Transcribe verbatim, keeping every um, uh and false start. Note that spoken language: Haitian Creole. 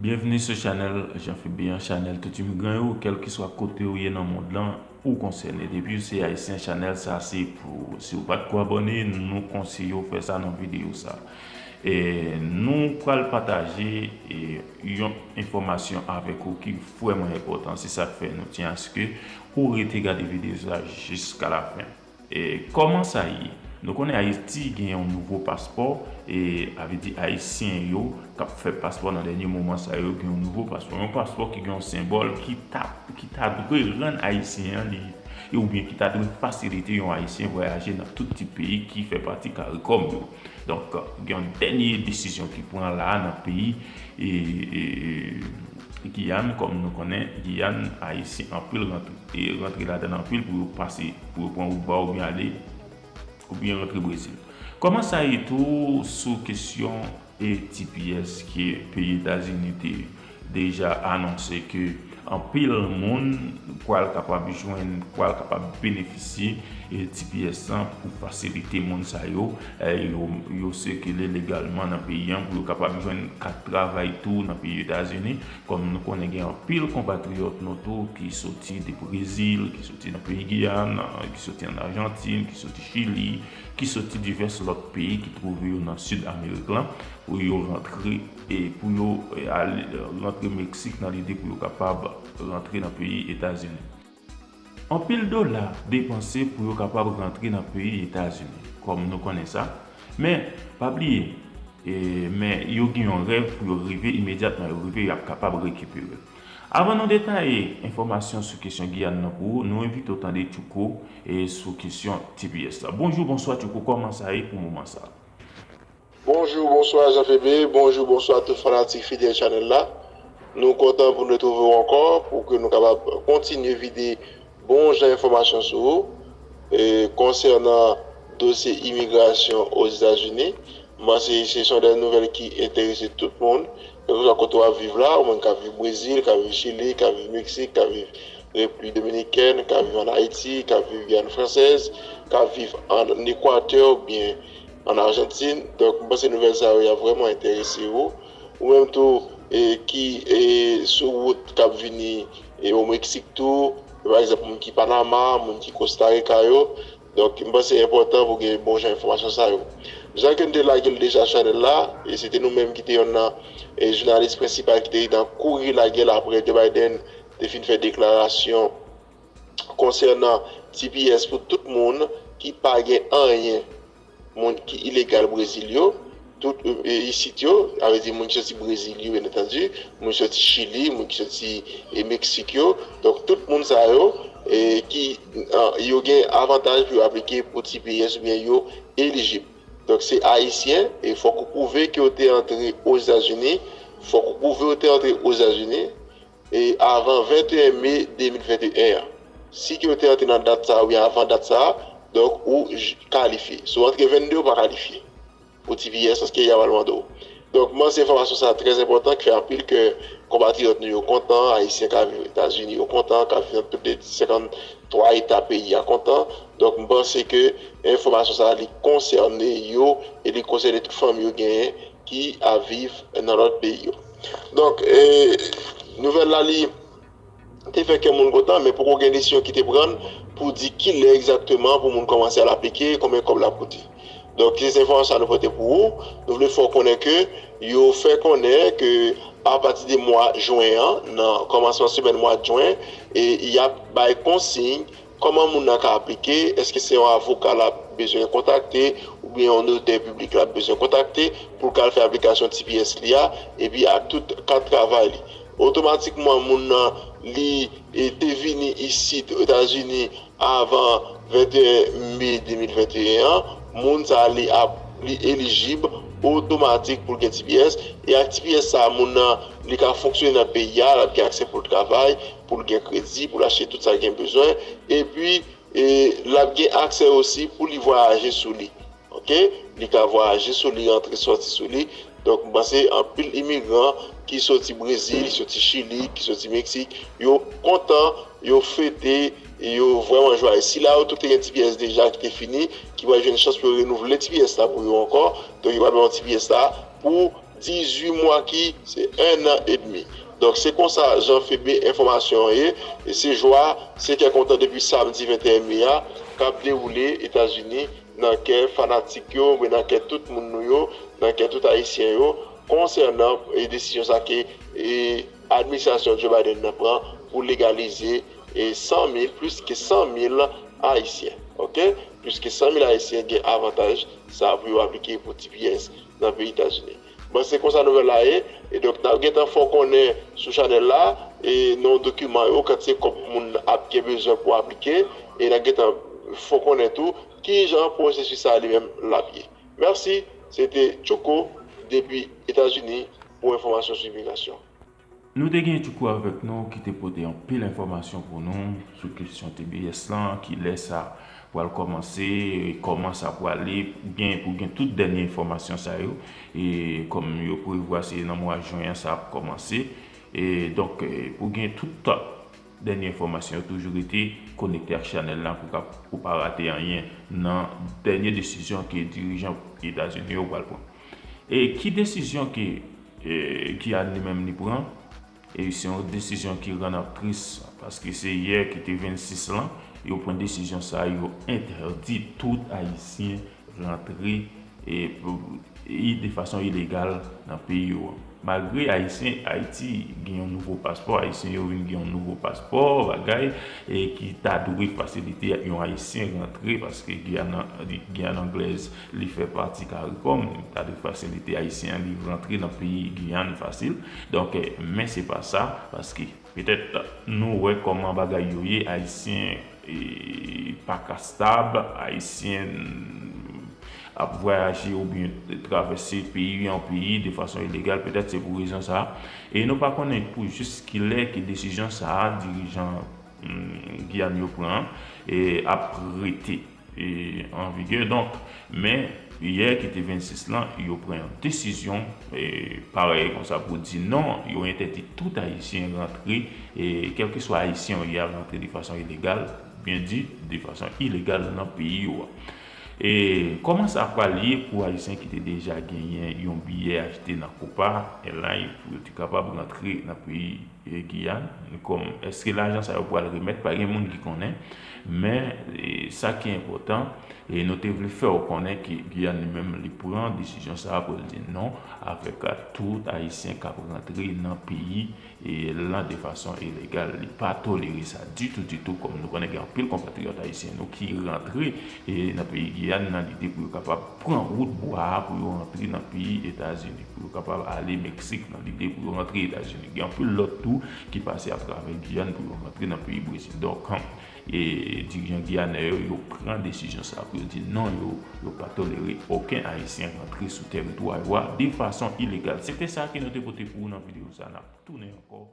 Byenvni sou chanèl Jean Philippe Billon, chanèl tout imigran yo, kèlkeswa kote w ye nan mond lan, ou konsène. Depi w se ayisyen, chanèl sa se pou ou. Si w pa t ko abòne, nou konseye w fè sa nan videyo sa. E nou pral pataje e, yon enfòmasyon avèk ou ki vrèman enpòtan. Se sa k fè nou tyen aske ou rete gade videyo sa jiska lafen. E kòman sa ye? Nou konnen Ayiti gen yon nouvo paspò, e a vle di Ayisyen yo k ap fè paspò nan dènye moman sa yo gen yon nouvo paspò. Yon paspò ki gen yon senbòl ki ta, ki ta dwe rann Ayisyen an li, e oubyen ki ta dwe fasilite yon Ayisyen vwayaje nan tout ti peyi ki fè pati CARICOM yo. Donk, gen yon dènye desizyon ki pran la a nan peyi e, e, e, Giyàn, kòm nou konnen, Giyàn, Ayisyen anpil rantre, e rantre ladan anpil pou yo pase, pou yo pran wout ba oubyen ale, oubyen rantre Brezil. Kòman sa ye tou sou kesyon e T P S ke peyi Etazini te deja anonse ke anpil moun pral kapab jwenn, pral kapab benefisye e T P S lan pou fasilite moun sa yo. E yo, yo sikile legalman nan peyi an pou yo kapab jwenn kat travay tou nan peyi Etazini. Kòm nou konnen gen anpil konpatriyòt nou tou ki soti de Brezil, ki soti nan peyi Giyàn, ki soti ann Ajantin, ki soti Chili, ki soti divès lòt peyi ki twouve yo nan Sid Amerik lan, pou yo rantre e pou yo e, ale rantre Meksik nan lide pou yo kapab rantre nan peyi Etazini. Anpil dola depanse pou yo kapab rantre nan peyi Etazini, kòm nou konnen sa. Men, pa bliye, e, men yo gen yon rèv pou yo rive imedyatman, yo rive, y ap kapab rekipere. Avan nou detaye enfòmasyon sou kesyon Giyàn nan pou ou, nou envite w tande Tchouko e sou kesyon T P S la. Bonjou, bonswa Tchouko, kòman sa ye pou moman sa? Bonjou, bonswa Jean Philippe, bonjou, bonswa tout fanatik fidèl chanèl la. Nou kontan pou nou retwouve w ankò pou ke nou kapab kontinye vide bon jan enfòmasyon sou ou e konsènan dosye imigrasyon Ozetazini. M panse se se yon dènye nouvèl ki enterese tout moun, kèlkeswa kote w ap viv la, ou menm k ap viv Brezil, k ap viv Chili, k ap viv Meksik, k ap viv Repiblik Dominikèn, k ap viv ann Ayiti, k ap viv Giyàn Fransèz, k ap viv ann Ekwatè oubyen ann Ajantin. Donk, m panse nouvèl sa yo, y ap vrèman enterese ou. Ou menm tou, e, ki e, sou wout k ap vini e, o Meksik tou, pa egzanp, moun ki Panama, moun ki Kosta Rika yo. Donk, m panse enpòtan pou gen bon jan enfòmasyon sa yo. Jan ke n te lage l deja sou chanèl la, e se te nou menm ki te yonn nan e, jounalis prensipal ki te nan kouri lage l apre Joe Biden te fin fè deklarasyon konsènan T P S pou tout moun ki pa gen anyen, moun ki ilegal Brezil yo, tout e, isit yo, sa vle di moun ki soti Brezil yo, byen antandi, moun ki soti Chili, moun ki soti e, Meksik yo. Donk, tout moun sa yo e, ki e, yo gen avantaj pou yo aplike pou T P S oubyen yo elijib. Donk, se Ayisyen, e fòk ou pwouve ke w te antre Ozetazini, fòk ou pwouve w te antre Ozetazini, e avan venteyen me de mil venteyen an. Si ke w te antre nan dat sa a oubyen avan dat sa a, donk ou j- kalifye. Si w antre vennde, ou pa kalifye pou T P S paske y a pral mande w. Donk, m panse enfòmasyon sa a trè enpòtan, ki fè anpil ke konpatriyòt nou yo kontan, Ayisyen k ap viv Etazini yo kontan, k ap viv nan tout de senkanntwa eta peyi a kontan. Donk, m panse ke enfòmasyon sa a, li konsène yo e li konsène tout fanmi yo genyen ki ap viv nan lòt peyi yo. Donk, e, nouvèl la, li te fè kè moun kontan, men poko gen desizyon ki te pran pou di kilè egzakteman pou moun kòmanse al aplike, konbyen kòb l ap koute. Donk, se enfòmasyon sa a nou pote pou ou. Nou vle fè w konnen ke yo fè konnen ke apati de mwa jen an, nan kòmansman semèn mwa jen, e y ap bay konsiy kòman moun nan ka aplike, èske se yon avoka l ap bezwen kontakte, oubyen yon notè piblik l ap bezwen kontakte pou l ka al fè aplikasyon T P S li a, epi ak tout kat travay li. Otomatikman, moun nan, li e, te vini isit, Etazini, avan venteyen me de mil venteyen an, moun sa a, li ap, li elijib otomatik pou l gen T P S. E ak T P S sa a, moun nan, li ka fonksyone nan peyi a, l ap gen aksè pou l travay, pou l gen kredi, pou l achte tout sa l gen bezwen. Epi, e, l ap gen aksè osi pou li vwayaje sou li. Oke? Li ka vwayaje sou li, rantre sòti sou li. Donk, m panse anpil imigran ki soti Brezil, ki soti Chili, ki soti Meksik, yo kontan, yo fete, e yo vrèman jwaye. Sila yo tou te gen T P S deja ki te fini, ki pral jwenn chans pou yo renouvle T P S la pou yo ankò. Donk, yo pral bay yon T P S la pou dizuit mwa ki se en an edmi. Donk, se konsa jan febe enfòmasyon an ye. E se jwa, se kè kontan depi samdi venteyen me a k ap dewoule Etazini, nan kè fanatik yo, men nan kè tout moun nou yo, nan kè tout Ayisyen yo, konsènan e desizyon sa ke e administrasyon Joe Biden nan pran pou legalize e san mil, plis ke san mil Ayisyen. Oke? Plis ke san mil Ayisyen gen avantaj sa pou yo aplike pou T P S nan peyi Etazini. Bon, se konsa nouvèl la ye. E donk, n ap gentan fè w konnen sou chanèl la, e nan dokiman yo, kantite kòb moun ap gen bezwen pou aplike, e n ap gentan fè w konnen tou ki jan pwosesis sa li menm l ap ye. Mèsi, se te Tchouko depi Etazini pou enfòmasyon sou imigrasyon. Nou te gen Tchouko avèk nou ki te pote anpil enfòmasyon pou nou sou kesyon T P S lan, kilè sa pral kòmanse, kòman sa prale, pou gen pou gen tout dènye enfòmasyon sa yo. E kòm yo prevwa se nan mwa jen an sa ap kòmanse. E donk, pou gen tout dènye enfòmasyon yo, toujou rete konekte ak chanèl la pou ka pou pa rate anyen nan dènye desizyon ke dirijan Etazini yo pral pran. E ki desizyon ke Giyàn li menm li pran? E se yon desizyon ki rann ap tris, paske se yè ki te vennsis lan yo pran desizyon sa, yo entèdi tout Ayisyen rantre e de fason ilegal nan peyi yo. Malgre Ayisyen Ayiti gen yon nouvo paspò, Ayisyen yo vin gen yon nouvo paspò, bagay e ki ta dwe fasilite yon Ayisyen rantre, paske Giyàn Anglèz li fè pati Karikòm, ta dwe fasilite Ayisyen an li rantre nan peyi Giyàn fasil. Donk, men se pa sa, paske petèt nou wè kòman bagay yo ye, Ayisyen pa ka stab, Ayisyen ap vwayaje oubyen travèse peyi an peyi de fason ilegal, petèt se pou rezon sa. E nou pa konnen pou jis kilè ke desizyon sa a dirijan Giyàn yo pran ap rete an vigè. Donk, men yè ki te vennsis lan, yo pran yon desizyon parèy konsa pou di non, yo entèdi tout Ayisyen rantre, kèlkeswa Ayisyen yo ye, rantre de fason ilegal, byen di, de fason ilegal nan peyi yo a. E kòman sa pral ye pou Ayisyen ki te deja genyen yon biyè achte nan Copa Airlines pou yo te kapab rantre nan peyi Giyàn? Kòm èske lajan sa yo pral remèt? Pa gen moun ki konnen. Men sa ki enpòtan, e nou te vle fè w konnen ke Giyàn li menm li pran desizyon sa a pou l di non avèk tout Ayisyen k ap rantre nan peyi lan de fason ilegal. Li pa tolere sa ditou, ditou, kòm nou konnen gen anpil konpatriyòt ayisyen nou ki rantre nan peyi Giyàn nan lide pou yo kapab pran wout bwa a pou yo rantre nan peyi Etazini, pou yo kapab ale Meksik nan lide pou yo rantre Etazini. Gen anpil lòt tou ki pase atravè Giyàn pou yo rantre nan peyi Brezil. Donk, e dirijan giyanè yo, yo pran desizyon sa pou yo di non, yo, yo pa tolere okenn Ayisyen rantre sou tèritwa yo a de fason ilegal. Se te sa ke nou te pote pou ou nan videyo sa. N ap tounen ankò.